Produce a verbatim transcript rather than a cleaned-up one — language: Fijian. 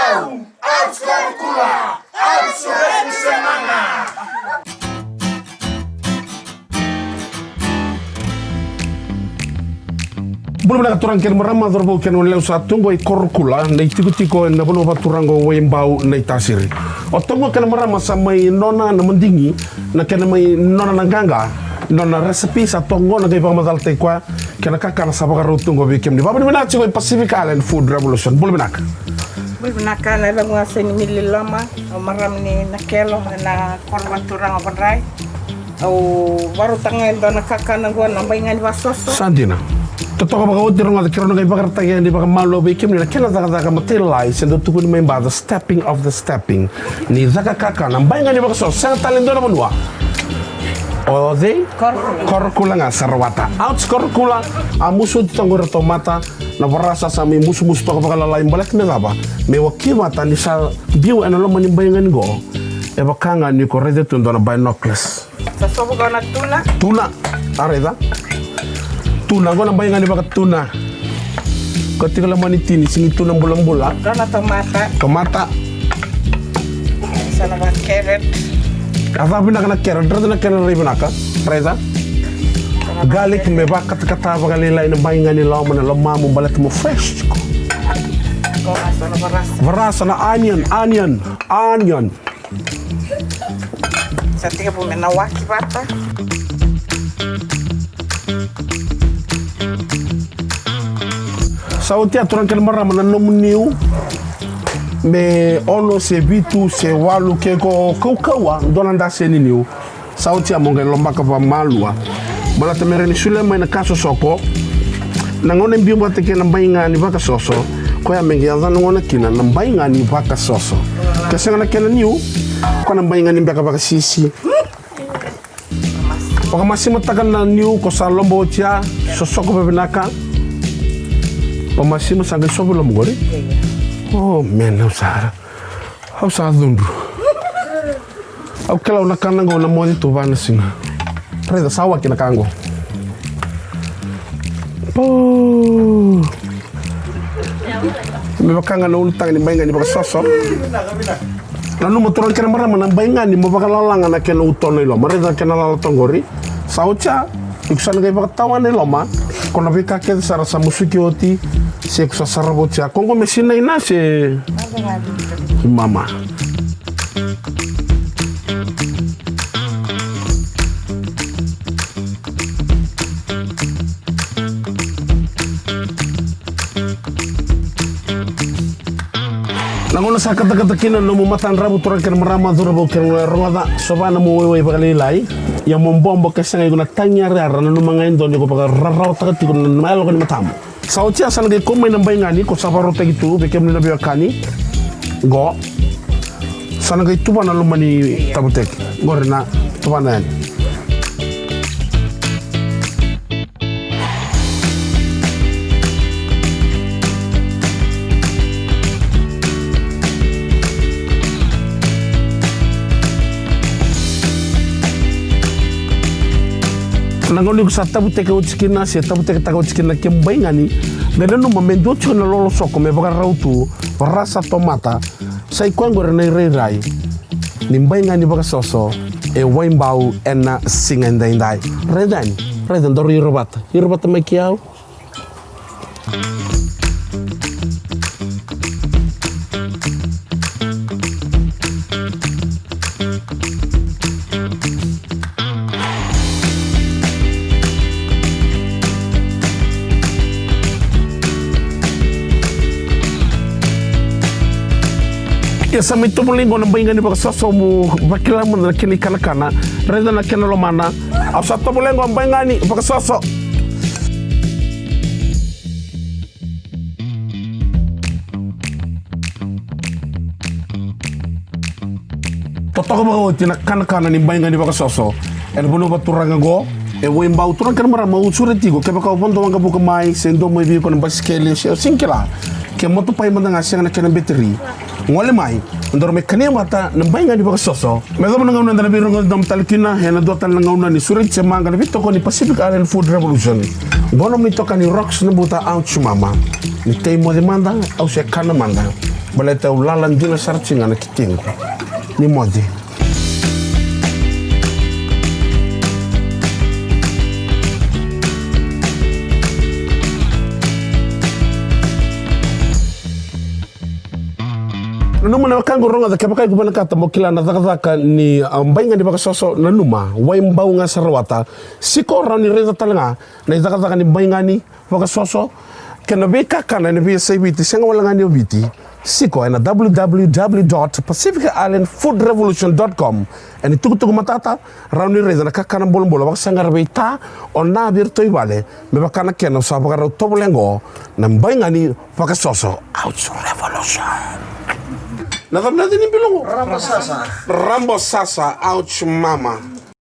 Au, au Korokula, au Sureti Semaga. Bula vinaka turaga kei na marama, cauravou kei na goneyalewa sa tu qo i Korokula, na itikotiko ena vanua vakaturaga o Waibau, Naitasiri. O toqo kei na marama sa mai nona na madigi na kena mai nona na qaqa, nona recipe sa toqo na qai vakamacalataki koya kei na kakana sa vakarau tu qo vei kemuni. Vakavinavinaka tiko i Pacific Island Food Revolution. Bula vinaka. Bula vinaka, na yacaqu ga o Seni Mili Loma, au marama ni Nakelo ena koro vakaturaga o Vadrai. Au vakarautaka ga e dua na kakana qo na baigani vakasoso. Sa dina. Totoka vakaoti, rogoca keirau na qai vakaraitaka yani vakamalua vei kemuni na kena cakacaka matailalai se dau tukuni mai ba the stepping of the stepping. Ni caka kakana baigani vakasoso, sega tale e dua na vanua. O cei? Korokula. Korokula ga sa rawata. Ouch Korokula, a musu oti toka qo ira tomata, na varasa sa mai musumusu toka vakalalai baleta me cava? Me waki vata ni sa biu ena loma ni baigani qo. E vaka ga ni ko raica tu e dua na binoculars. Sa sovu qo na tuna. Tuna. A raica. Tuna, qo na baigani vakatuna. Ko tiko loma ni tini, sini tuna bulabula. Qo na tomata. Tomata. Sa na va carrot. A cava vinaka na carrot, raica na kena rai vinaka. Raica. Garlic me vakatakata vakalailai na baigani loma na lomamu baleta mo fresh tiko. Qo na sa na varasa. Varasa na onion, onion, onion. Sa tekivu me na waki vata. Sa oti ya turaga kei na marama na nomu niu. Me ono se vitu se walu ke ko kaukauwa dua na dase ni niu. Sa oti ya mo qai lobaka vakamalua. Baleta me rawa ni solia mai na ka sosoko. Na gauna e biu vata kei na baigani vakasoso, koya me qai yacana gona kina na baigani vakasoso. Ke sega na kena niu, ko na baigani beka vakasisi. Vakamasimataka na niu ko sa loba oti ya, sosoko vavinaka. Vakamasima sa qai sovi loma qori. Oh man, au sa, au sa cudru. Au kila au na kana qo na moce tu va na siga. Raica sa waki na ka qo. Po. Me vaka ga na ulutaga ni baigani vakasoso. Nanuma turaga kei na marama na baigani mo vakalalaga na kena utona i loma. Raica na kena lala toka qori. Sa oti ya. Iko sa na qai vakatawana i loma, ko na veika kece sara sa musuki oti, se ko sa sarava oti ya. Ko qo me sinai na se mama. Na gauna sa katakata kina na nomu matadravu turaga kei na marama, cauravou kei na goneyalewa, rogoca, sova na nomu waiwai vakalailai. Ia mo bobo ke sega iko na tagi yarayara, nanuma ga e dua ni ko vakararawataka tiko na yaloka ni matamu. Sa oti ya sa na qai kau mai na baigani ko sa vakarautaki tu vei kemuni na veiwekani. Qo. Sa na qai tuvana loma ni tavuteke. Qori na tuvana yani. Na gauna iko sa tavuteke oti kina se tavuteketaka oti kina na kemu baigani, qai nanuma me dua tiko na lolosoko me vakarau tu, varasa tomata, sa i koya qori na irairai ni baigani vakasoso e Waibau ena siga edaidai. Raica yani, raica daru ira vata, ira vata mai kei au. Ia sa mai tovolei qo na baigani vakasoso, mo vakila mada na kena ikanakana. Raica na kena lomana. Au sa tovolei qo baigani vakasoso. Totoka vakaoti na kanakana ni baigani vakasoso ena vanua vakaturaga qo e Waibau. Turaga kei na marama, au sureti iko, kevaka o vodo waqavuka mai se dua mai vei iko na basikeli se o sega ni kila, ke motopai mada ga sega na kena beteri, gole mai, daru mai kania vata na baigani vakasoso. Me yacova na gauna eda na veirogoci doma tale kina, ena dua tale na gauna ni Sureti se Maqa, na veitokoni ni Pacific Island Food Revolution. Qo nomuni itokani Rocks Nabuta, au Chumama. Ni tei moce mada, au se kana mada. Baleta au lala dina sara tiko ga na kekequ. Ni moce. Nanuma na wekaqu, rogoca, kevaka iko vinakata mo kila na cakacaka ni, a, bai ga ni vakasoso, nanuma, Waibau ga sa rawata. Siko, rawa ni raica tale ga na icakacaka ni bai ga ni vakasoso kei na veikakana ena veiyasai Viti, sega wale ga ni o Viti. Siko ena w w w dot pacific island food revolution dot com. Ena itukutuku matata, rawa ni raica na kakana bolobolo vakasaqara vei ta o na vei iratou i vale, me vaka na kena au sa vakarau tovolea oqo, na bai ga ni vakasoso. Ouch revolution. Na cava na yaca ni biloqu? Rabo Sasa. Rabo Sasa, ouch mama.